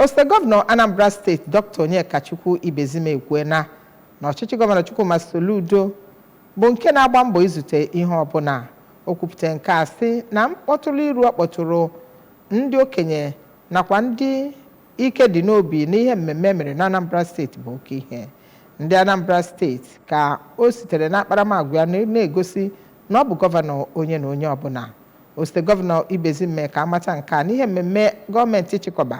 Osote gọvanọ Anambra Steeti, Dr. Onyekachukwu Ibezim, ekwuena na ọchịchị Gọvanọ Chukwuma Soludo bụ nke na-agba mbọ izute ihe ọbụla. O kwupụtara nke a sị na mkpọtụrụ iru ọ kpọtụrụ ndị okenye nakwa ndị ike dị n'obi n'ihe mmemme mere na Anambra Steeti bụ oke ihe. Ndị Anambra Steeti ka o sitere n'akparamagwa ya na-egosi na ọ bụ gọvanọ onye na onye ọbụla. Osote Gọvanọ Ibezim mee ka amata nke a n'ihe mmemme gọọmenti chịkọba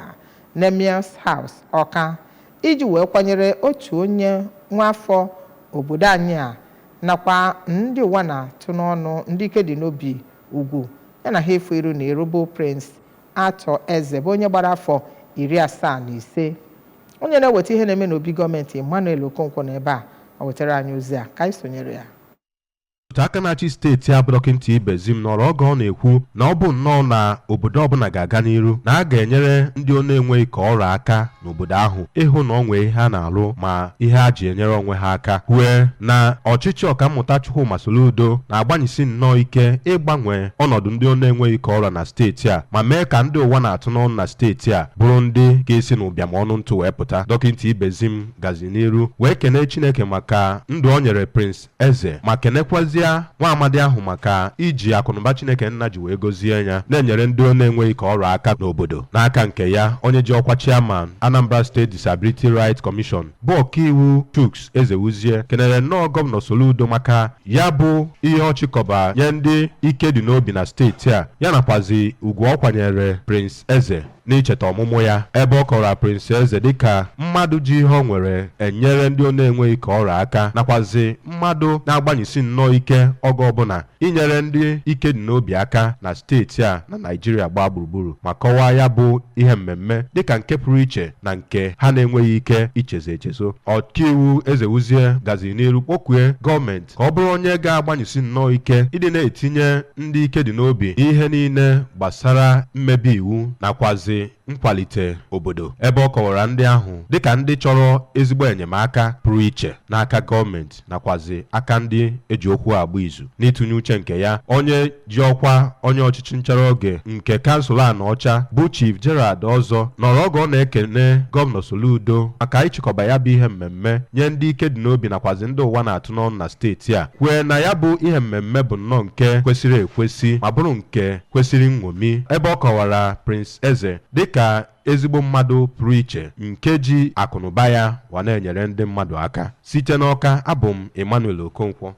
n'Emir's House, Ọka, iji wee kwanyere otu onye nwaafọ obodo anyị a nakwa ndị ụwa na-atụ n'ọnụ, ndị ike dị n'obi ugwu, ya na ha efu iru na iru, bụ Prince Arthur Eze, bụ onye gbara afọ 75. Onye na-eweta ihe na-eme n'obi gọọmenti, Emmanuel Okonkwo, na ebe a ọ wetara anyị ozi a ka anyị sonyere ya. Otu aka na-achị steeti a bụ Dọkịta Ibezim nọrọ oge ọ na-ekwu na ọ bụ nnọọ na obodo ọbụla ga-aga n'iru na a ga-enyere ndị ọ na-enweghị ka ọrụ aka n'obodo ahụ ịhụ na ọ nwee ihe a na-alụ ma ihe a ji enyere onwe ha aka, kwue na ọchịchị Ọkammụta Chukwuma Soludo na-agbanyesi nnọọ ike ịgbanwe ọnọdụ ndị ọ na-enweghị ka ọrụ na steeti a ma mee ka ndị ụwa na-atụ n'ọnụ na steeti a bụrụ ndị ga-esi n'ụbịam ọnụ ntụ wee pụta. Dọkịta Ibezim gazi n'iru wee kenee Chineke maka ndụ o nyere Prince Eze ma kenekwazịa nwa amadi ahụ maka iji akụnụba Chineke nna ji wee gozie ya na-enyere ndị ọ na-enweghị ka ọrụ aka n'obodo. N'aka nke ya, onye ji ọkwa chairman Anambra State Disability Rights Commission, bụ ọkaiwu Chuks Ezewuzie, kenere nnọọ Gọvanọ Soludo maka ya bụ ihe ọ chịkọba nye ndị ike dị n'obi na steeti a, ya nakwazi ugwu ọ kwanyere Prince Eze n'icheta ọmụmụ ya, ebe ọ kọrọ Prince Eze dịka mmadụ ji ihe ọ nwere enyere ndị ọ na-enweghị ka ọrụ aka, nakwazi mmadụ na-agbanyesi nnọọ ike oge ọbụla inyere ndị ike dị n'obi aka na steeti a na Naịjirịa gbaa gburugburu, ma kọwaa ya bụ ihe mmemme dịka nke pụrụ iche na nke ha na-enweghị ike ichezo echezo. Ọkaiwu Ezewuzie gaziri n'iru kpọkue gọọmenti ka ọ bụrụ onye ga-agbanyesi nnọọ ike ịdị na-etinye ndị ike dị n'obi n'ihe niile gbasara mmebi iwu nakwazi nkwalite obodo, ebe ọ kọwara ndị ahụ dịka ndị chọrọ ezigbo enyemaka pụrụ iche n'aka gọọmenti nakwazi aka ndị eji okwu agba izu. N'ịtụnye uche nke ya, onye ji ọkwa onye ọchịchị nchere oge nke kansụl Anaọcha, bụ Chief Gerald Ọzọ, nọrọ oge ọ na-ekene Gọvanọ Soludo maka ịchịkọba ya bụ ihe mmemme nye ndị ike dị n'obi nakwazi ndị ụwa na-atụ n'ọnụ na steeti a, kwue na ya bụ ihe mmemme bụ nnọọ nke kwesịrị ekwesị ma bụrụ nke kwesịrị nṅomi, ebe ọ kọwara Prince Eze dịka ezigbo mmadụ pụrụ iche nke ji akụnụba ya wa na-enyere ndị mmadụ aka. Site n'Ọka, abụ m Emmanuel Okonkwo.